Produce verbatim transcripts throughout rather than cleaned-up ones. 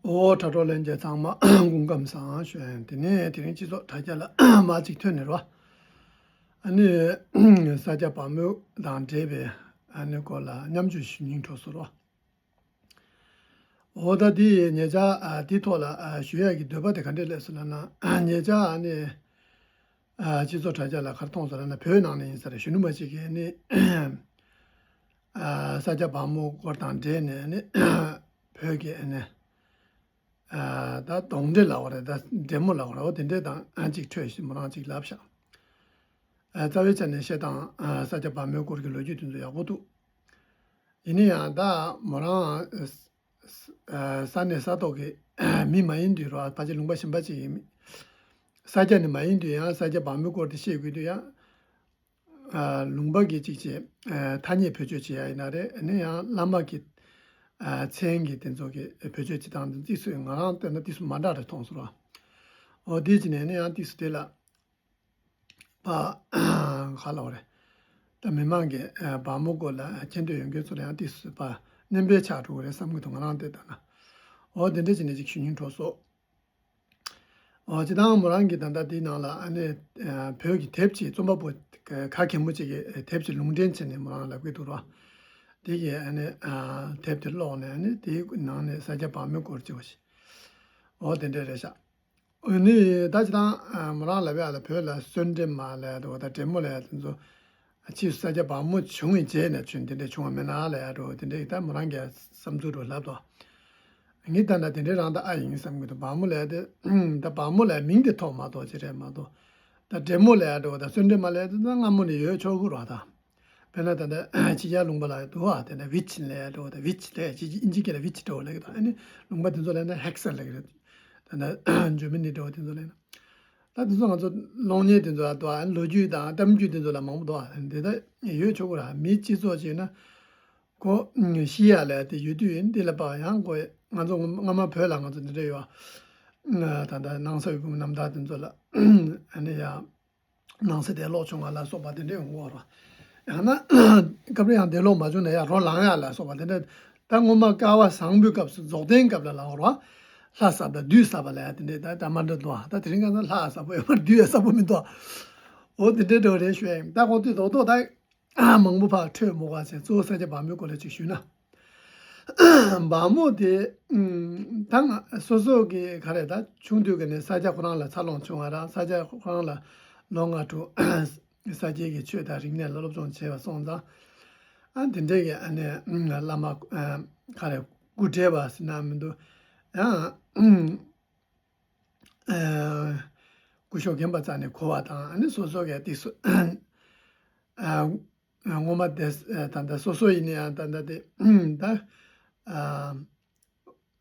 ཨོ་དྲ་གྲོགས་ལྷན་རྒྱས་ཚང་མ་སྐུ་ཁམས་བཟང་ཞུ་ཡ་ཡིན། དེ་ནས་དེ་རིང་སྤྱི་ཚོགས་དྲ་རྒྱ་ལ་མ་གཅིག་ཐོན་ནས་རོ། ཨ་ནི་ས་སྐྱ་བ་མོ་དང་འབྲེལ་བའི་ཨ་ནི་སྐོར་ལ་མཉམ་སྤྱོད་ཞུ་སྙིང་འདོད་སོང་རོ། འོ་ད་དེ་ཉེ་ཆར་ཨ་དེ་ཐོག་ལ་ཨ་ཞུ་ཡ་གི་འདོད་པ་དེ་ག་འདྲས་སླེབས་སོང་ལབ་ན། ཉེ་ཆར་ཨ་ནི་ཨ་སྤྱི་ཚོགས་དྲ་རྒྱ་ལ་ག་རེ་མཐོང་སོང་ལབ་ན། བོད་ནང་ནས་ཡིན་ས་རེད། གཞོན་ནུ་མ་གཅིག་གིས་ཨ་ནི་ཨ་ས་སྐྱ་བ་མོ་སྐོར་དང་འབྲེལ་ནས་ཨ་ནི་བོད་ཀྱི་ཨ་ནི་ཨ་ད་གདོན་འདྲེ་ལབ་པ་རེད། ད་འདྲེ་མོ་ལབ་པ་རེད། འོ་དེ་འདྲས་དང་ཨ་གཅིག་འཕྲད་ཞིག་མོ་རང་གཅིག་ལབ་ཤག་ཨ་རྩ་བའི་ཆ་ནས་བཤད་སྟངས་ཨ་ས་སྐྱ་བ་མོའི་སྐོར་གྱི་ལོ་རྒྱུས་དེ་ཚོ་ཡག་པོ་འདུག་ཡིན་ན་ཡང་ད་མོ་རང་ཨ་ས་གནས་ས་ཐོག་གི་མི་མ་ཡིན་དུས་རོ། ཕལ་ཆེར་ལུང་པ་གཞན་པ་ཅིག་ཡིན། ས་སྐྱ་ནས་མ་ཡིན་དུས་ཡང་ས་སྐྱ་བ་མོའི་སྐོར་དེ་བཤད་དགོས་དུས་ཡང་ཨ་ལུང་པ་གི་གཅིག་བྱས་ཨ་ཐ་སྙད་བེད་སྤྱོད་བྱེད་ཡ་ཡིན་ན་རེད། ཨ་ནི་ཡང་བླ་མ་གི་ཨ་མཚན་གྱི་དེ་ཚོ་གི་བེད་སྤྱོད་བྱེད་སྟངས་དེ་ཏིག་ཙམ་ང་རང་བལྟས་ན་ཏིག་ཙམ་མ་འདྲ་རེ་མཐོང་སོང་ར། འོ་དེ་བྱས་ནས་ཨ་ནི་ཡང་ཏིག་ཙམ་དེ་ལ་པ་ག་ལབ་རེད། ད་མི་མང་གིས་ཨ་བ་མོ་སྐོར་ལ་མཁྱེན་འདོད་ཡོད་མཁན་ཚོ་ལ་ཡང་ཏིག་ཙམ་པ་སྣོན་པ་ཆགས་འགྲོ་གི་རེད་བསམ་གྱི་འདུག་ང་རང་བལྟས་ད་ན། འོ་དེ་འདྲ་བྱས་ནས་ཅིག་ཞུ་སྙིང་འདོད་སོང་། འོ་སྤྱིར་བཏང་མོ་རང་གིས་ད་ལྟ་དེའི་ནང་ལ་ཨ་ནི་ཨ་བོད་ཀྱི་དེབ་ཅིག་རྩོམ་པ་པོ་ག་གེ་མོ་ཅིག་གིས་དེབ་ཅིག་ལུང་འདྲེན་བྱས་ནས་མོ་རང་ལབ་ཀྱི་འདུག་ར། དེ་གིས་ཨ་ནི་ཨ་དེབ་དེ་ཀློག་ནས་ཨ་ནི་དེའི་ནང་ནས་ས་སྐྱ་བ་མོའི་སྐོར་ཅིག་བ་ཞིག་འོ་དེ་འདྲ་རེད་ཤག་འོ་ནི་ད་སྤྱིར་བཏང་ཨ་མོ་རང་ལབ་ཡ་ལ་བོད་ལ་གསོན་འདྲེ་མ་ལབ་ཡ་འདུག་ད་འདྲེ་མོ་ལབ་ཡ་དེ་ཚོ། ཕྱིས་སུ་ས་སྐྱ་བ་མོ་བྱུང་བའི་རྗེས་ནས་ཆུ་འདི་འདྲ་བྱུང་བ་མིན་ན་ལབ་ཡ་འགྲོ་དེ་འདྲ་ཡི་ད་མོ་རང་གི་བསམ་ཚུལ་འགྲོ་ལབ་དོ། ངས་ད་ལྟ་དེ་འདྲའི་རང་ད་ཨ་ཡིན་བསམ་གི་འདུག་བ་མོ་ལབ་ཡ་དེ་ད་བ་མོ་ལབ་ཡ་མིང་དེ་ཐོགས་མ་གཏོགས་ཅི་རེད་མ་གཏོགས། ད་འདྲེ་མོ་ལབ་ཡ་འགྲོ་ད་གསོན་འདྲེ་མ་ལབ་ཡ་དེ་ད་སྔ་མོ་ནས་ཡོད་ཆོག་གི་རེད་ད། དཔེར་ན་ད་ལྟ་ཕྱི་རྒྱལ་ལུང་པ་ལ་འདུག་ཨ། དེ་ནས་ཝིཆ་ལབ་ཡ་འགྲོ་ད་ཝིཆ་ལབ་ཡ་ཅི་ཅི་ཨིན་ཇི་སྐད་ལ་ཝིཆ་འགྲོ་ལབ་གི་ད། ཨ་ནི་ལུང་པ་དེ་ཚོ་ལབ་ན་ཧེག་སར་ལབ་གི་རེད། ད་ལྟ་འཇར་མ་ནི་འགྲོ་དེ་ཚོ་ལབ་ན། ད་དེ་ཚོ་ང་ཚོ་གློག་བརྙན་དེ་ཚོ་ལ་དོ་ཨ་ལོ་རྒྱུས་དང་གཏམ་རྒྱུད་དེ་ཚོ་ལ་མང་པོ་དོ་ཨ་དེ་ད་ཡོད་ཆོག་གི་ར། མི་སྤྱི་ཚོགས་ཅིག་ན་ཁོ་ཤི་ཡ་ལ་དེ་ཡོད་དུས་འདི་ལ་པ་ཡང་ཁོ་ང་ཚོ་སྔ་མ་བོད་ལ་ང་ཚོ་འདི་འདྲ་ཡོད་ཨ། ད་ལྟ་སྣང་ས་འོད་ཕུང་རྣམ་ཐར་དེ་ཚོ་ལ་ཨ་ནི་ཡ་སྣང་ས་དེ་ལོག་བྱུང་བ་ལ་སོགས་པ་དེ་འདྲ་ཡོང་གི་ར། ཡང་ན་སྐབས་རེ་ཡང་དེ་ལོག་མ་བྱུང་ན་ཡ་རོ་ལངས་ཡ་ལ་སོགས་པ་དེ་འདྲ། ད་སྔོན་མ་བསྐལ་པ་བཟང་པོའི་སྐབས་སུ་རྫོགས་ལྡན་སྐབས་ལ་ལབ་རོ། ལྷ་ཟབ་དང་བདུད་ཟབ་པ་ལ་ཡ་དེ་འདྲས་ད་ད་མ་འདྲ་འདུག་ཨ། ད་དེ་རིང་ཁ་སང་ལྷ་ཟབ་པོ་ཡོད་མ་རེད། བདུད་ཡ་ཟབ་པོ་མི་འདུག་འོ་དེ་འདྲས་འདྲ་བ་རེད་ཤོད་ཡིན། ད་ཁོང་ཚོས་རྡོག་རྡོག་ད་མང་པོ་ཕར་འཕྲོས་མོ་ག་ཟེར་གཙོ་བོ་ས་སྐྱ་བ་མོའི་སྐོར་ལ་ཅིག་ཞུས་ན། བ་མོ་དེ་ད་ང་སོ་སོ་གི་ག་རེ་ད་ཆུང་དུས་ཀྱི་ནས་ས་སྐྱ་ཁོ་རང་ལ་འཚར་ལོངས་བྱུང་བ་ར། ས་སྐྱ་ཁོ་རང་ལ་ལོ་ལྔ་དྲུག་ས་སྐྱའི་གི་ཆོས་དང་རིག་གནས་ལ་སློབ་སྦྱོང་བྱས་པ་སོང་ཙང་། ཨ་དེ་འདྲའི་གི་ཨ་ནི་བླ་མ་ག་རེ་སྐུ་བགྲེས་པ་ཟེར་ན་མི་འདུག་ཡང་སྐུ་ཞབས་རྒན་པ་རྩ་ནས་གོ་བ་དང་ཨ་ནི་སོ་སོ་གི་ཏིག་སོ་སྔོན་མ་དེ་ད་ལྟ་སོ་སོ་ཡིན་ན་ཡང་ད་ལྟ་དེ་ད།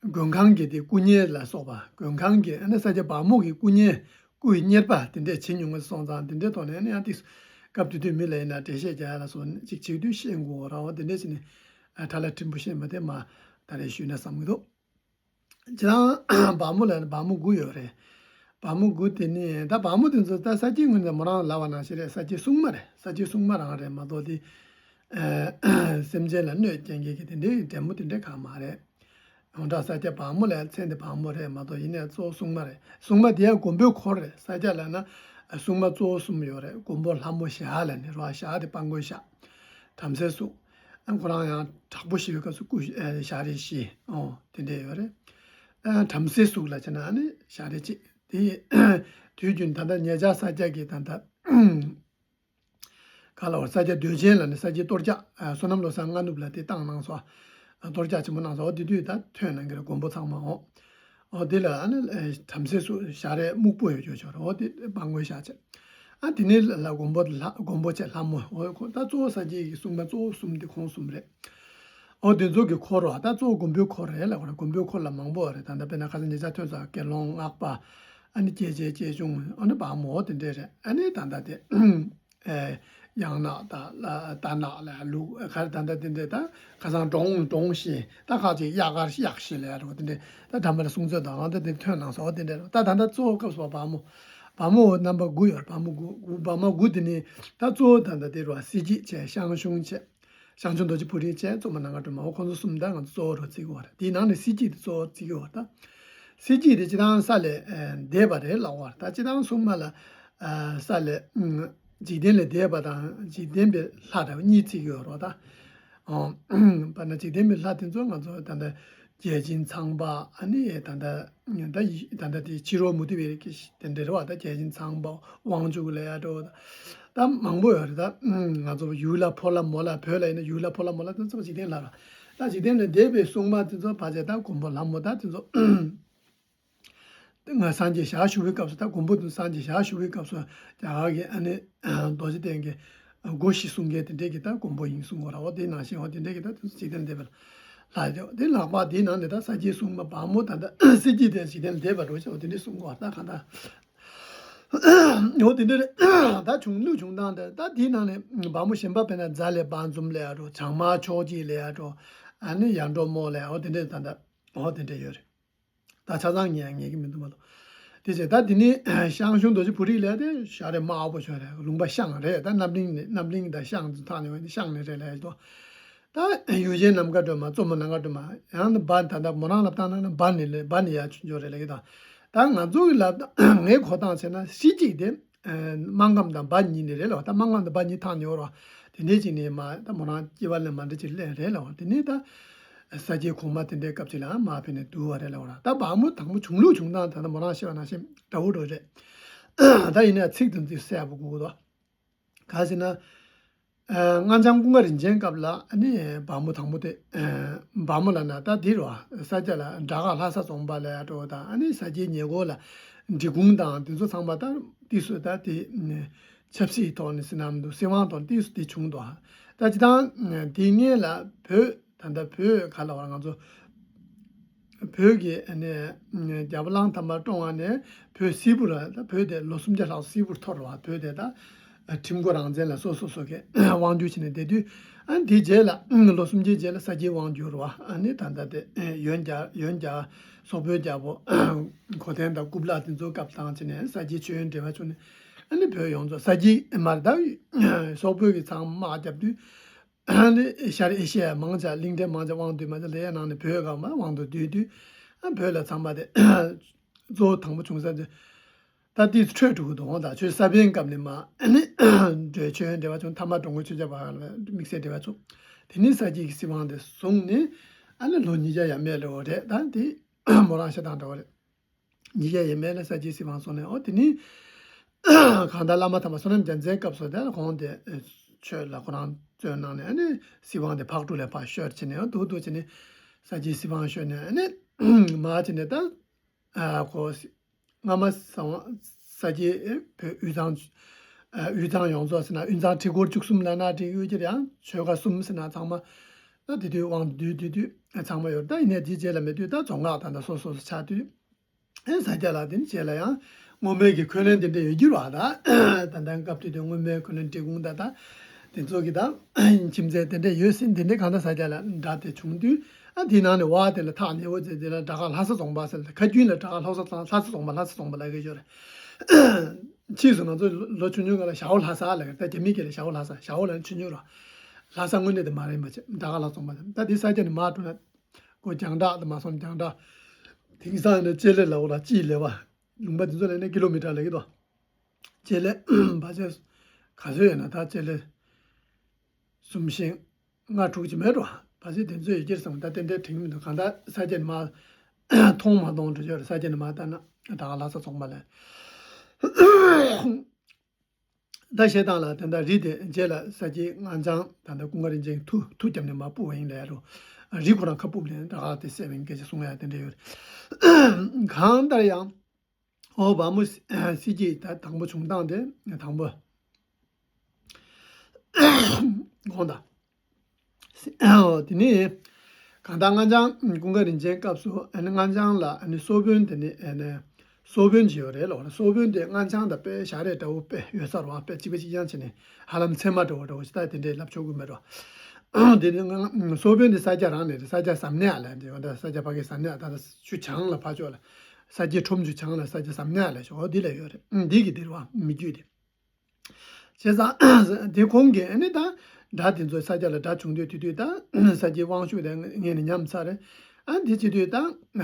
མགོན་ཁང་གི་དེ་སྐུ་གཉེར་ལ་སོགས་པ། མགོན་ཁང་གི་ཨ་ནི་ས་སྐྱ་བ་མོ་གི་སྐུ་གཉེར་སྐུ་ཡི་གཉེར་པ་དེ་འདྲས་བྱེད་མྱོང་གི་སོང་ཙང་། དེ་འདྲས་ཐོག་ནས་ཨ་ནི་ཡང་ཏིག་སྐབས་དེ་དུས་མི་ལ་ཡིན་ན་འགྲེལ་བཤད་རྒྱག་ཡ་ལ་སོགས་ཅིག་བྱེད་དུས་ཤེས་དགོས་ར། འོ་དེ་འདྲས་བྱས་ནས་ཨ་ཁྲ་ལ་ཕྲན་བུ་ཤེས་པ་དེ་མ་ད་རེས་ཞུས་ན་བསམ་གི་འདུག་ཅི་རང་བ་མོ་ལ་ནི་བ་མོ་དགུ་ཡོད་རེད། བ་མོ་དགུ་དེ་ནི་ད་བ་མོ་དེ་ཚོ་ད་ས་སྐྱའི་ངོས་ནས་མོ་རང་ལབ་པ་ནང་བཞིན་རེད། ས་སྐྱའི་སྲུང་མ་རེད། ས་སྐྱའི་སྲུང་མ་རང་རེད་མ་གཏོགས་དེ། ཨ་སེམས་ཅན་ལ་གནོད་སྐྱེལ་མཁན་གྱི་དེ་འདྲའི་འདྲེ་མོ་དེ་འདྲ་གང་མ་རེད། ཡོངས་གྲགས་ས་སྐྱ་བ་མོ་ལ་མཚན་དེ་བ་མོ་རེད་མ་གཏོགས་ཡིན་ནའི་གཙོ་བོ་སྲུང་མ་རེད། སྲུང་མ་དེ་ཡང་མགོན་པོའི་འཁོར་རེད། ས་སྐྱ་ལབ་ན་སྲུང་མ་གཙོ་བོ་གསུམ་ཡོད་རེད། མགོན་པོ་ལྷ་མོ་ཞྭ་ལབ་ནས་རོ། ཞྭ་དེ་དཔའ་མགོན་ཞྭ། བྲམ་ཟེ་གཟུགས། ཨ་ཁོ་རང་ཡང་དྲག་པོ་ཞེས་པའི་སྐབས་སུ་སྐུ་ཞྭ་རེ་བཞི་ཨོ་དེ་འདྲས་ཡོད་རེད། ཨ་བྲམ་ཟེ་གཟུགས་ལ་བྱས་ན་ཨ་ནི་ཞྭ་རེ་གཅིག་དེ་དུས་རྒྱུན་ད་ལྟ་ཉེ་ཆར་ས་སྐྱ་གི་ད་ལྟ་ག་ལ་བར་ས་སྐྱ་མདོས་ཆེན་ལ་ནི་ས་སྐྱའི་གཏོར་རྒྱག་ཨ་བསོད་ནམས་བློ་བཟང་ལྔ་ནུབ་ལ་དེ་བཏང་གནང་སོང་། ཨ་གཏོར་རྒྱག་ཆེན་པོ་གནང་སོང་། འོ་དེ་དུས་ད་ཐོན་གནང་གི་རེད། མགོན་པོ་ཚང་མ་འོ། འོ་དེ་ལ་ཨ་ནི་བྲམ་ཟེ་སུ་ཞྭ་རས་སྨུག་པོ་ཡོད་ཅོ་ཆོ་རེད། འོ་དེ་དཔའ་མགོན་ཞྭ་བྱས། ཨ་དེ་ནས་ལ་མགོན་པོ་ལྷ་མགོན་པོ་བྱས་ལྷ་མོ་འོ་ཁོ་ད་གཙོ་བོ་ས་སྐྱའི་གི་སྲུང་མ་གཙོ་བོ་གསུམ་དེ་ཁོང་གསུམ་རེད། འོ་དེ་ཚོ་གི་འཁོར་རོ། ད་གཙོ་བོ་མགོན་པོའི་འཁོར་རེད་ལ་ཁོ་ར་མགོན་པོའི་འཁོར་ལ་མང་པོ་རེད། ད་ལྟ་དཔེར་ན་ཁ་སང་ཉེ་ཆར་ཐོན་སོང་དགེ་སློང་སྔགས་པ། ཨ་ནི་སྐྱེས་ཆེན་སྐྱེས་ཆུང་ཨ་ནི་བ་མོ་འོ་དེ་འདྲས་རེད། ཨ་ནི་ད་ལྟ་དེ། ཨེ་ཡང་ནག་དང་ལ་རྟ་ནག་ལ་ལུག་ག་རེ་ད་ལྟ་དེ་འདྲས་ད་ཁ་སང་འབྲོང་འབྲོང་བཞིན་ད་ཁ་ཅིག་གཡག་གར་གཡག་བཞིན་ལ་ཡ་རོ་དེ་འདྲས་ད་དམ་པ་ལ་གསུང་ཚོད་དང་ཨ་ད་དེ་ཐོན་གནང་སོང་། འོ་དེ་འདྲས་རོ། ད་ད་ལྟ་གཙོ་བོ་སྐབས་སུ་བ་མོ་བ་མོ་རྣམ་པ་དགུ་ཡོད་རེད། བ་མོ་དགུ་དགུ་བ་མོ་དགུ་དེ་ནི་ད་གཙོ་བོ་ད་ལྟ་དེ་རོ། གསེར་སྐྱིད་བྱས། ཤང་ཤུང་བྱས། ཞང་ཞུང་རྡོ་རྗེ་ཕུག་རི་བྱས། བཙུན་མོ་ནམ་མཁའ་སྒྲོལ་མ། འོ་ཁོང་ཚོ་གསུམ་ད་ང་ཚོ་གཙོ་བོ་རུ་བརྩི་གི་ཡོད་རེད། དེའི་ནང་ནས་གསེར་སྐྱེས་དེ་གཙོ་བོ་བརྩི་གི་ཡོད་རེད་ད། གསེར་སྐྱེས་དེ་སྤྱིར་བཏང་ས་ལས་ཨ་འདས་པ་རེད་ལབ་ཡོད་རེད་ད། སྤྱིར་བཏང་སྲུང་མ་ལ་ཨ་ས་ལས་ཨ་འཇིག་རྟེན་ལས་འདས་པ་དང་འཇིག་རྟེན་པའི་ལྷ་འདྲ་བ་གཉིས་བརྩི་གི་ཡོད་རེད་ད། ཨོ། དཔེར་ན་འཇིག་རྟེན་པའི་ལྷ་དེ་ཚོ་ང་ཚོ་ད་ལྟ་བརྒྱ་བྱིན་ཚངས་པ། ཨ་ནི་ད་ལྟ་ད་ད་ལྟ་དེ་ཕྱི་རོལ་མུ་སྟེགས་པའི་དེ་འདྲ་རེད་བ། ད་བརྒྱ་བྱིན་ཚངས་པ། དབང་ཕྱུག་ལབ་ཡ་འདྲ་བོ་ད་མང་པོ་ཡོད་རེད་ད། ང་ཚོ་ཡུལ་ལྷ་ཕོ་ལྷ་མོ་ལྷ། བོད་ལ་ཡིན་ན་ཡུལ་ལྷ་ཕོ་ལྷ་མོ་ལྷ་དེ་ཚོ་འཇིག་རྟེན་ལྷ་རེད། ད་འཇིག་རྟེན་ལས་འདས་པའི་སྲུང་མ་དེ་ཚོ་ཕལ་ཆེར་ད་མགོན་པོ་ལྷ་མོ་ད་དེ་ཚོ། ང་སངས་རྒྱས་ཞལ་བཞུགས་པའི་སྐབས་སུ། ད་མགོན་པོ་དང་སངས་རྒྱས་ཞལ་བཞུགས་པའི་སྐབས་སུ་རྒྱ་གར་གྱི་ཨ་ནི་རྡོ་རྗེ་གདན་གྱི་སྒོ་བཞི་སྲུང་མཁན་དེ་འདྲས་ཀྱི་ད་མགོན་པོ་ཡིན་གསུང་གི་ཡོད་རེད། འོ་དེ་ནང་བཞིན་འོ་དེ་འདྲས་ཀྱི་ད་དེ་ཚོ་འཇིག་རྟེན་འདས་པའི་ལྷ་རེད། དེ་ལྷག་པ་དེའི་ནང་ནས་ད་ས་སྐྱའི་སྲུང་མ་བ་མོ་ད་ད་གསེར་སྐྱེས་དེ་འཇིག་རྟེན་ལས་འདས་པ་འགྲོ་ཆེ་བ་དེ་འདྲས་གསུང་གི་ཡོད་རེད། ད་གང་ལྟར་འོ་དེ་འདྲས་རེད། ད་བྱུང་ལུགས་བྱུང་སྟངས་དེ་ད་དེའི་ནང་ནས་བ་མོ་གཞན་པ་དཔེར་ན་ཛ་ལེ་བ་འཛོམས་ལབ་ཡ་འདྲ་བོ། བྱང་དམར་ཕྱོགས་སྐྱིད་ལབ་ཡ་འདྲ་བོ། ཨ་ནི་ཡར་འབྲོག་མོ་ལབ་ཡ་འོ་དེ་འདྲས་ད་ད་འོ་དེ་འདྲས་ཡོད་རེད། ད་ཆ་ཚང་ངས་ངེས་ཀྱི་མི་འདུག་མ་གཏོགས། དེ་བྱས་ད་དེ་ནི་ཞང་ཞུང་རྡོ་རྗེ་ཕུག་རི་ལ་དེ་ཤར་རི་དམར་པོ་ཆོས་རེད། ལུང་པ་ཤང་རེད། ད་སྣབས་གླིང་ནས་སྣབས་གླིང་དང་ཤང་དུ་ཐག་ཉེ་བ་ནི་ཤང་ནས་རེད་ལབ་ཡོད་དོ། ད་ཡུལ་ཆེན་ནམ་མཁའ་སྒྲོལ་མ། བཙུན་མོ་ནམ་མཁའ་སྒྲོལ་མ། ཡང་ན་བ་ད་ལྟ་མོ་རང་ལ་བཏང་ན་ན་བ་ནས་ལས་བ་ནས་ཡར་ཆུང་ཆུང་རེད་ལབ་ཀྱི་དང་། ད་ང་ཚོ་གི་ལབ་ངའི་གོ་སྟངས་བྱས་ན་གཞི་གཅིག་དེ། སྨར་ཁམས་དང་བ་གཉིས་ནས་རེད་ལ། ད་སྨར་ཁམས་དང་བ་གཉིས་ཐག་ཉེ་བོ་ར། དེ་འདྲའི་ཅིག་ནས་མ་ད་མོ་རང་སྐྱེ་བ་ལས་མ་འདྲ་ཅིག་སླེབས་རེད་ལ། དེ་ནས་ད་ས་སྐྱའི་གོང་མ་དེ་འདྲའི་སྐབས་ཅིག་ལ་མར་ཕེབས་ནས་བསྡུ་བ་རེད་ལ། ད་བ་མོ་དང་པོ་བྱུང་ལུགས་བྱུང་སྟངས་ད་ལྟ་མོ་རང་བཤད་པ་ནང་བཞིན་འདྲ་བོ་འདྲ་བོ་རེད། ད་ཡིན་ན་ཚིག་དང་ཚིག་གསལ་པོ་དགོས་ཀྱི་འདུག་ག་ཟེར་ན། སྔགས་འཆང་ཀུན་དགའ་རིན་ཆེན་སྐབས་ལ་ནི་བ་མོ་དང་པོ་དེ། བ་མོ་ལབ་ན་ད་འདི་རེད་བ། ས་སྐྱ་ལ་དགྲ་དགའ་ལྷ་ས་རྫོང་པ་ལ་ཡ་འགྲོ་དང་། ཨ་ནི་ས་སྐྱའི་ཉེ་འཁོར་ལ་འབྲི་གུང་དང་དེ་ཚོ་ཚང་མ་ད་ཏིས་སུ་ད་དེ་ཆབ་སྲིད་ཐོག་ནས་ཟེར་ན་མི་འདུག་སྲིད་དབང་ཐོག་ནས་ཏིས་སུ་དེ་བྱུང་འདུག་ད་སྤྱིར་བཏང་དེ་སྔོན་ལ་བོད་ད་ལྟ་བོད་ག་ལ་བར་ང་ཚོ་བོད་ཀྱི་ཨ་ནི་རྒྱལ་པོ་གླང་དར་མ་བཀྲོངས་པ་ནས་བོད་སིལ་བུར། ད་བོད་དེ་ལོ་སུམ་བརྒྱ་ལྷག་སིལ་བུར་འཐོར་བ། བོད་དེ་ད་ཁྲིམས་མགོ་རང་བཙན་ལ་སོ་སོ་སོ་གི་དབང་སྒྱུར་བྱས་ནས་བསྡད་དུས། ཨ་ནི་དེའི་རྗེས་ལ་ལོ་སུམ་བརྒྱའི་རྗེས་ལ་ས་སྐྱའི་དབང་བསྒྱུར་བ། ཨ་ནི་ད་ལྟ་དེ་ཡོན་རྒྱལ་ཡོན་རྒྱལ་སོག་པོའི་རྒྱལ་པོ་གོ་ཐན་དང་ཀུབ་ལ་དེ་ཚོའི་སྐབས་བཏང་བྱས་ནས་ས་སྐྱའི་མཆོད་ཡོན་འབྲེལ་བ་བྱུང་ནས། ཨ་ནི་བོད་ཡོངས་རྫོགས་ས་སྐྱའི་མར་ད་སོག་པོའི་གི་ཚང་དམག་བརྒྱབ་དུས། ཨ་ནི་ཤར་ཨེ་ཤི་ཡ་མང་ཆེ་གླིང་ཕྲན་མང་ཆེ་དབང་བསྡུས་མ་ཚད་ལ་ཡ་ནང་ནས་བོད་སྒང་མར་དབང་དུ་བསྡུས་དུས། ཨ་བོད་ལ་ཚང་མ་དེ་གཙོ་བོ་དང་པོ་བྱུང་ས་དེ་ད་དེ་འཕྲོས་འགྲོ་གི་འདུག་འོང་ད་ཆོས་ས་པཎ་སྐབས་ནས་མར་ཨ་ནི་འགྲོས་ཆོས་འབྲེལ་བ་བྱུང་། མཐའ་མ་འགྲོ་མགོན་ཆོས་རྒྱལ་བ་ལ་དམིགས་བསལ་འབྲེལ་བ་བྱུང་། དེ་ནས་ས་སྐྱའི་གི་སྲིད་དབང་དེ་བཟུང་ནས། ཨ་ནི་ལོ་ཉིས་བརྒྱ་ཡས་མས་ལོ་རེད། ད་དེ་མོ་རང་བཤད་སྟངས་འདྲ་བོ་རེད། ཉིས་བརྒྱ་ཡས་མས་ལ་ས་སྐྱའི་སྲིད་དབང་སོང་ནས། ཨོ་དེ་ནི་གང་ལྟར་བླ་མ་དམ་པ་བསོད་ནམས་རྒྱལ་མཚན་སྐབས་སུ་དེ་ལ་ཁོང་དེ་ཆོས་ལ་ཁོ་རང་བརྩོན་གནང་ནས། ཨ་ནི་སྲིད་དབང་དེ་ཕག་གྲུ་ལ་ཕར་ཤོར་བྱས་ནས། ཨ་འདུག་འདུག་བྱས་ནས་ས་སྐྱའི་སྲིད་དབང་ཤོར་ནས། ཨ་ནི་མར་བྱས་ནས་ད་ཨ་ཁོ་སྔ་མ་ས་ས་སྐྱའི་བོད་དབུས་གཙང་ཨ་དབུས་གཙང་ཡོངས་རྫོགས་ཟེར་ན། དབུས་གཙང་ཁྲི་སྐོར་བཅུ་གསུམ་ལབ་ན་འགྲིག་ཡོད་ཀྱི་རེད། ཡང་ཆོལ་ཁ་གསུམ་ཟེར་ན་ཚང་མ་ད་དེ་དུས་དབང་དུ་བསྡུས་དུས་དུས་ཚང་མ་ཡོད་རེད། ད་ཡིན་ནའི་དེའི་རྗེས་ལ་མེད་དུས་ད་རྫོང་ཁག་ད་ད་སོ་སོ་སོ་ཆགས་དུས། ཨེ་ས་སྐྱ་ལ་དེ་ནི་རྗེས་ལ་ཡང་སྔོན་མའི་གི་འཁོན་ལན་དེ་འདྲ་ཡོད་རྒྱུ་རེད་བ། ད་ད་ལྟ་སྐབས་དུས་དུས་སྔོན་མའི་འཁོན་ལན་འབྲི་གུང་ད་ད་དེ་ཚོ་གི་ད་ཁྱིམ་མཚེས་དེ་འདྲ་ཡོད་ཟིན། དེ་འདྲ་གང་ལྟར་ས་སྐྱ་ལ་འདྲ་དེ་བྱུང་དུས། ཨ་དེའི་ནང་ནས་བ་དེ་ལ་ཐག་ཉེ་བོ་ཟེར་དེ་ལ་དགྲ་དགའ་ལྷ་ས་རྫོང་པ་ཟེར། ཁ་རྒྱུན་ལ་དགྲ་དགའ་ལྷ་ས་ལྷ་ས་རྫོང་པ་ལྷ་ས་རྫོང་པ་ལབ་ཀྱི་ཡོད་རེད། ཕྱིས་སུ་ང་ཚོ་ལོ་ཆུང་ཆུང་སྒང་ལ་ཞའོ་ལྷ་ས་ལབ་ཀྱི་རེད། ད་རྒྱ་མི་སྐད་ལ་ཞའོ་ལྷ་ས། ཞའོ་ལབ་ན་ཆུང་ཆུང་རེད། ལྷ་ས་དངོས་གནས་དེ་མ་རེད། མ་བྱེད་དགྲ་དགའ་ལྷ་ས་རྫོང་པ་ཟེར། ད་དེ་ས་སྐྱ་ནས་མར་འགྲོ་ན། ཁོ་རྒྱང་བསྒྲགས་དང་མ་སོང་རྒྱང་བསྒྲགས། དེང་སང་ནི་ལྕེ་ལེ་ལ་འོ་ལ་ཅི་ལེ་བ། ལུང་པ་འདི་ཚོ་ལ་ནི་ཀི་ལོ་མི་ཊར་ལབ་ཀྱི་འདུག་ལྕེ་ལེ་བ་ཆེ་ག་ཚོད་ཡོད་ན། ད་ལྕེ་ལེ་གསུམ་བཞི་ལྔ་དྲུག་ཅིག་མེད་འགྲོ། བ་ཆེ་དེ་ཚོ་ཡོད་ཀྱི་རེད་བསམ། ད་ཏན་ཏན་དྲན་གྱི་མི་འདུག་གང་ལྟར་ས་སྐྱ་ནས་མར་མཐོང་མ་མཐོང་འགྲོ་ཡོད་རེད། ས་སྐྱ་ནས་མར་ལྟ་ན་ད་ག་ལྷ་ས་ཚོགས་པ་ལ། ད་བཤད་སྟངས་ལ་དེ་འདྲ་རི་དེ་རྗེས་ལ་ས་སྐྱའི་སྔགས་འཆང་ད་ལྟ་ཀུན་དགའ་རིན་ཆེན་མཐུ་མཐུ་བརྒྱབ་ནས་མར་སྤུབས་པ་ཡིན་ལབ་ཡ་རུ། རི་ཁོ་རང་ཁ་སྤུབས་ནས་དགྲ་དགའ་དེ་བསད་པ་ཡིན་སྐད་ཆ་གསུང་ཡ་དེ་འདྲ་ཡོད་རེད། གང་ལྟར་ཡང་། ཨོ་བ་མོ་གསེར་སྐྱེས་ད་དང་པོ་བྱུང་སྟངས་དེ་དང་པོ་དགོངས་དག་ཨོ་དེ་ནི་གང་ལྟར་སྔགས་འཆང་ཀུན་དགའ་རིན་ཆེན་སྐབས་སུ། ཨ་ནི་སྔགས་འཆང་ལ་ཨ་ནི་སོ་བོན་དེ་ནི་ཨ་ནི་སོ་བོན་ཅིག་ཡོད་རེད་ལོ། སོ་བོན་དེ་སྔགས་འཆང་དང་དཔེ་ཞག་རས་འདྲ་བོ་དཔེ་ཡོད་ས་རེད་བ། དཔེ་གཅིག་པ་གཅིག་རྐྱང་བྱས་ནས་ཧ་ལམ་ཚད་མ་འདྲ་བོ་འདྲ་བོ་ཞིག་ད་དེ་འདྲས་ལབ་ཆོག་གི་མེད་རོ། དེ་ནི་སྔགས་སོ་བོན་དེ་ས་སྐྱ་རང་ནས་རེད། ས་སྐྱ་ཟབ་གནས་ལ་འདི་ཡོད། ད་ས་སྐྱ་ཕ་གི་ཟབ་གནས་ད་ལྟ་ཆུ་བྱང་ལ་ཕར་ཕྱོགས་ལ། ས་སྐྱའི་ཁྲོམ་ཆུ་བྱང་ལ་ས་སྐྱ་ཟབ་གནས་ལ་ཞོག་འདི་ལ་ཡོད་རེད། འདི་གི་འདིར་བ་མི་རྒྱུད་དེ། བྱས་ཙང་དེ་གོང་གི་ཨ་ནི་ད་ དགྲ་དེ་ཚོ་ས་སྐྱ་ལ་དགྲ་བྱུང་དུས་དེ་དུས་ད་ས་སྐྱའི་དབང་ཤུགས་དེ་ངས་ནི་ཉམས་ཚར་རེད། ཨ་འདི་བྱེད་དུས་ད་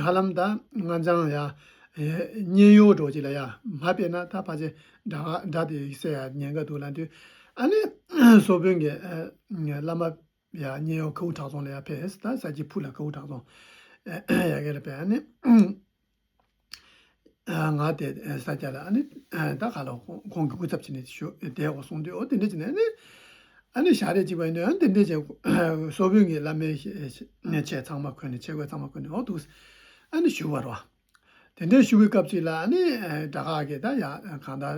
ཧ་ལམ་ད་སྔ་ལྗང་ཡ་མཉན་ཡོད་འགྲོ་ཅིག་ལ་ཡ་མ་ཕེབས་ན་ད་ཕལ་ཆེར་དགྲ་དགྲ་དེ་བསད་ཡ་ཉེན་ཁ་འདུག་ལབ་དུས། ཨ་ནི་སོ་དཔོན་གྱི་བླ་མ་ཡ་མཉན་ཡོད་ཁའུ་བྲག་རྫོང་ལ་ཡ་ཕེབས། ད་ས་སྐྱའི་ཕུ་ལ་ཁའུ་བྲག་རྫོང་ཡ་གི་ལ་ཕེབས། ཨ་ནི། ང་དེ་ས་སྐྱ་ལ་ཨ་ནི་ད་ག་ལ་ཁོང་གི་སྐུ་ཚབ་བྱས་ནས་བཞུགས་བསྡད་འོ་གསུངས་དུས། འོ་དེ་འདྲ་བྱས་ནས་ཨ་ནི་ཨ་ནི་ཞག་རེ་གཅིག་པ་ཡིན་དུས་ཨ་ནི་དེ་འདྲ་བྱས་སོ་དཔོན་གྱི་བླ་མའི་ཆས་ཚང་མ་གོན་ནས་ཆས་གོས་ཚང་མ་གོན་ནས་འོ་འདུག་ཨ་ནི་བཞུགས་པ་རེད་བ། དེ་འདྲ་བཞུགས་པའི་སྐབས་ཅིག་ལ་ཨ་ནི་དགྲ་ཁག་གིས་ད་ཡ་གང་ལྟར།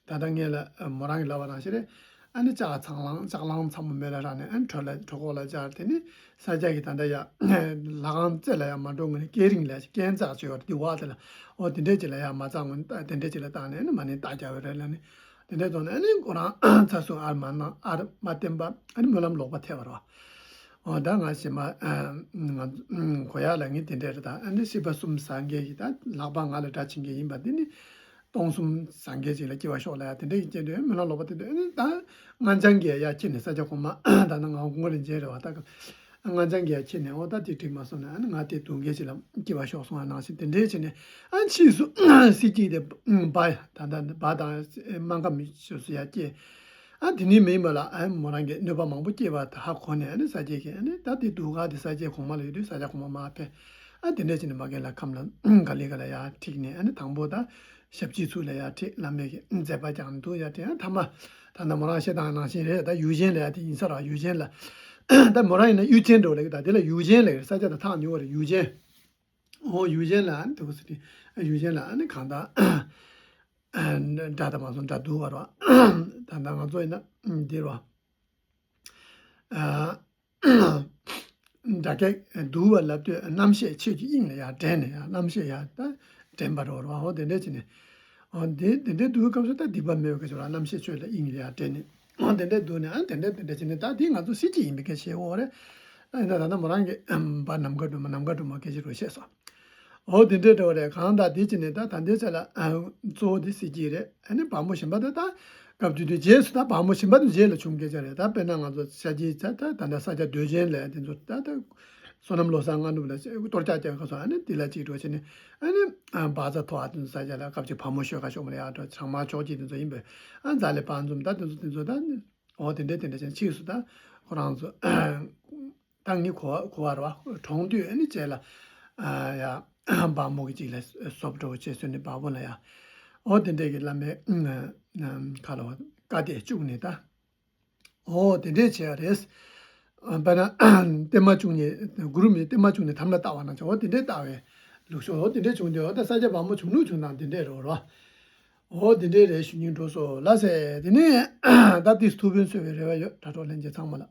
ད་ལྟ་ངས་ལ་མོ་རང་གིས་ལབ་པ་ནང་བཞིན་རེད། ཨ་ནི་ལྕགས་ཚང་ལང་ལྕགས་གླང་ཚ་མོ་མེ་ལ་རག་ནས་ཨ་ནི་གྲོད་ལ་གྲོད་ཁོག་ལ་སྦྱར། དེ་ནི་ས་སྐྱ་གི་ད་ལྟ་ཡ་ལྷ་ཁང་རྩེ་ལ་ཡ་མ་འགྲོ་ངོ་ནས་སྐས་རིང་ལ་སྐས་འཛེག་བྱས་ཡོད་རེད། དེ་བ་དེ་ལ་འོ་དེ་འདྲས་ཅིག་ལ་ཡ་མ་འཛེག་ངོ་ནས་དེ་འདྲས་ཅིག་ལ་བཏང་ནས་ཨ་ནི་མ་ཎི་བཏགས་རྒྱག་ཡོད་རེད་ལབ་ནས། དེ་འདྲས་བཏང་ནས་ཨ་ནི་ཁོ་རང་ཚ་སུ་ཨར་མ་གནང་ཨར་མ་བསྟན་པ་ཨ་ནི་སྨོན་ལམ་ལོག་པ་ཐེབས་པ་རེད་བ། འོ་ད་ང་ཞེ་མ་ང་གོ་ཡག་ལ་ངས་དེ་འདྲས་རེད། ད་ཨ་ནི་སྲིད་པ་གསུམ་ཟང་ངེ་ཡི་ད་ལྷག་པ་ང་ལ་དགྲ་བྱེད་མཁན་ཡིན་པ་འདི་ནི། སྟོང་གསུམ་སངས་རྒྱས་ཅིག་ལ་སྐྱེ་བ་ཤོག་ལབ་ཡ་དེ་འདྲ་ཡི་སྐྱེ་འདོད་མི་ལ་ལོག་པ་དེ་འདོད་ཨ་ནི་ད་སྔ་ལྗང་གི་ཡ་ཁྱེར་ནས་ས་སྐྱ་གོང་མ་ད་ནི་ང་ངོ་རེ་མཇལ་རེ་བ་ད་སྔ་ལྗང་གི་ཡ་ཁྱེར་ནས་འོ་ད་དེ་འགྲིག་མ་སོང་ན་ཨ་ནི་ང་དེ་སྡུག་གེ་ཅིག་ལ་སྐྱེ་བ་ཤོག་གསུང་བ་ནང་བཞིན་དེ་འདྲའི་བྱས་ནས་ཨ་ཕྱིས་སུ་སྲིད་སྐྱིད་དེ་བ་ད་ད་བ་དང་སྨན་ཁམས་ཞུ་སུ་ཡ་སྐྱེ། ཨ་དེ་ནས་མི་ཡིན་པ་ལ་ཨ་མོ་རང་གི་གནོད་པ་མང་པོ་སྐྱེས་པ་ཧ་གོ་ནས་ཨ་ནི་ས་སྐྱའི་གི་ཨ་ནི་ད་དེ་སྡུག་ག་དེ་ས་སྐྱའི་གོང་མ་ལ་ཡོད་དུས་ས་སྐྱ་གོང་མ་མ་ཕེབས། ཨ་དེ་འདྲ་བྱས་ནས་མ་རྒན་ལ་ཁམས་ལ་ག་ལེ་ག་ལ་ཡ་ཁྲིད་ནས་ཨ་ནི་དང་པོ་ད། ཞབས་ཕྱི་ཚུལ་ལ་ཡར་ཁྲིད། བླ་མའི་མཛད་པ་ཀྱང་འདུག་ཡར་ཁྲིད། ཐ་མ་ད་ནི་མོ་རང་བཤད་སྟངས་ནང་བཞིན་རེད། ད་ཡུལ་ཅན་ལ་ཡ་དེ་ཡིན་ས་ར། ཡུལ་ཅན་ལ་ད་མོ་རང་ཡིན་ན་ཡུལ་ཅན་འགྲོ་ལེགས། ད་དེ་ལ་ཡུལ་ཅན་ལེགས་ས་ཆ་དང་ཐག་ཉེ་བ་རེད། ཡུལ་ཅན། འོ་ཡུལ་ཅན་ལ་ཨ་ནི་དེ་གོ་ས་དེ་ཡུལ་ཅན་ལ་ཨ་ནི་གང་ལྟར་དགྲ་དང་མ་སོང་དགྲ་འདུལ་བ་ར། ད་ལྟ་ང་ཚོ་ཡིན་ན་འདི་ར། དགྲ་བགེགས་འདུལ་བ་ལབ་དུས་རྣམ་ཤེས་ཆོས་ཀྱི་དབྱིངས་ལ་ཡར་འདྲེན་ནས་ཡར་རྣམ་ཤེས་ཡར་ད་འདྲེན་པ་རེད་བ། འོ་དེ་འདྲས་བྱས་ནས། འོ་དེ་དེ་འདྲས་འདུལ་བའི་སྐབས་སུ་ད་སྡིག་པ་མེད་པའི་སྐད་ཆ་ར་རྣམ་ཤེས་ཆོས་ལ་དབྱིངས་ལ་ཡར་འདྲེན་ནས། འོ་དེ་འདྲས་འདུལ་ནས་ཨ་དེ་འདྲས་དེ་འདྲས་བྱས་ནས་ད་དེ་ང་ཚོ་སྲིད་ཀྱི་ཡིན་པའི་སྐད་ཆའི་འོ་རེད། ཨ་ད་ད་ནི་མོ་རང་གི་བ་ནམ་མཁའ་སྒྲོལ་མ་ནམ་མཁའ་སྒྲོལ་མ་སྐད་ཆ་རུ་བཤད་སོང་། འོ་དེ་འདྲའི་འདྲ་བ་རེད། གང་ལྟར་དེ་བྱས་ནས་ད་ད་ལྟའི་ཆ་ལ་གཙོ་བོ་དེ་སྲིད་སྐྱིད་རེད། ཨ་ནི་བ་མོ་གཞན་པ་དེ་ད་སྐབས་དེ་དུས་རྗེས་སུ་ད་བ་མོ་གཞན་པ་དེ་རྗེས་ལ་བྱུང་སྐད་ཆ་རེད། ད་དཔེར་ན་ང་ཚོ་ཤར་རྒྱུད་ཆ་ད་ད་ལྟ་ས་སྐྱ་སྡོད་ཆེན་ལ་དེ་ཚོ་ད་ད་བསོད་ནམས་བློ་བཟང་ལྔ་ནུབ་ལ་གཏོར་རྒྱག་རྒྱག་ག་སོང་། ཨ་ནི་དེ་ལ་གཅིག་འགྲོ་བྱས་ནས་ཨ་ནི་བ་ཚ་མཐོ་བ་དེ་ཚོ་ས་སྐྱ་ལ་སྐབས་ཅིག་བ་མོ་ཤོད་ག་ཤོག་མ་ལ་ཡག་འགྲོ་བྱང་མ་ཕྱོགས་ཀྱི་དེ་ཚོ་ཡིན་པས། ཨ་ཛ་ལེ་བ་འཛོམས་ད་དེ་ཚོ་དེ་ཚོ་ད་ནི་འོ་དེ་འདྲས་དེ་འདྲས་ཅན་ཕྱིས་སུ་ད་ཁོ་རང་ཚོ། ད་ངས་གོ་བ་གོ་བ་རེད་བ། གྲོངས་དུས་ཨ་ནི་རྗེས་ལ་ཡ་བ་མོ་གི་ཅིག་ལ་སོབ་འགྲོ་བྱས་སོ་ནི་བ་མོ་ལ་ཡ། འོ་དེ་འདྲས་ཀྱི་བླ་མའི་ཁ་ལ་བཀའ་གཏད་བཅུག་ནས་ད། འོ་དེ་འདྲས་བྱས་རེད། དཔེར་ན་བརྟན་མ་བཅུག་ནས་གུ་རུ་མའི་བརྟན་མ་བཅུག་ནས་དམ་ལ་བཏགས་པ་ན་ཆ་འོ་དེ་འདྲས་བཏགས་པའི་ལུགས་སྲོལ་འོ་དེ་འདྲས་བྱུང་དུས་འོ་ད་ས་སྐྱ་བ་མོ་བྱུང་ལུགས་བྱུང་སྟངས་དེ་འདྲས་རེད་བ། འོ་དེ་འདྲས་རེད་ཞུ་སྙིང་འདོད་སོང་ལགས་སེ། དེ་ནས་ད་ཏིས་ཐུགས་ཕན་གསོས་པའི་རེ་བ་ཡོད། དྲ་གྲོགས་ལྷན་རྒྱས་ཚང་མ་ལ།